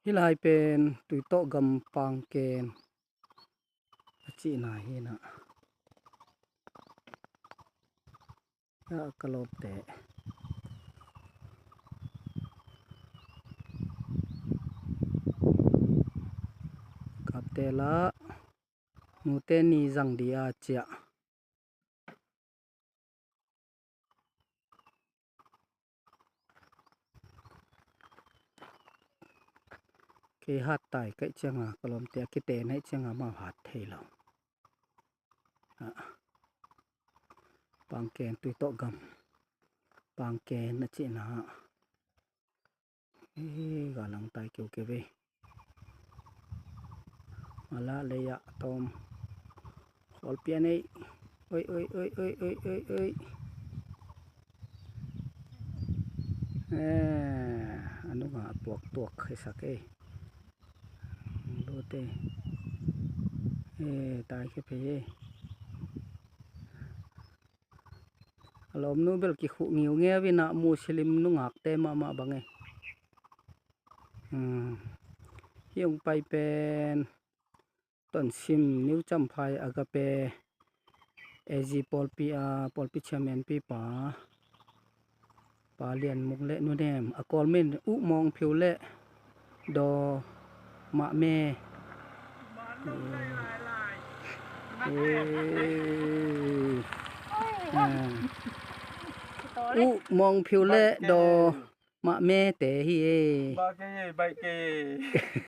Helai pen tui tawh gam pang ken a chih na hi na a ka lawm teh. Kap te la nute ni zang dia chiah. Ke hat tai kaih chianga ka lawm te a ki te naih chianga mau hat thei lo ah pangken tui tawh gam pangken a chih na eee ga lang tai keu keu e mala leiah tawm hawl pian ei oi oi oi oi oi oi oi eee a hnungah puak tuak hi sak e lut e eee tai khi phei e a lawm nu ber ki huh ngiau ngiau in a muslim nu ngak te mah mah bang e umm hi ang pai pen. Tawnsim New Champhai Agape AG Pawlpi a Pawlpi Chairman Pi Pa Pa Lian Muk leh Nu Nem a kawl min Uh Mawng Phiu leh Daw Mah Me Uh Mawng Phiu leh Daw Mah Me te hi e. Ba ke ye bai ke.